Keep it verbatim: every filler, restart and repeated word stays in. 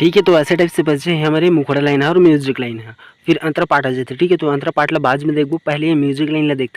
ठीक है, तो ऐसे type से बचे हैं हमारे मुखड़ा line ह और music line ह। फिर अंतरा पाठ आ जाथे, ठीक है, तो अंतरा पाठ ला बाद में देखबो, पहले ये music line ला देखते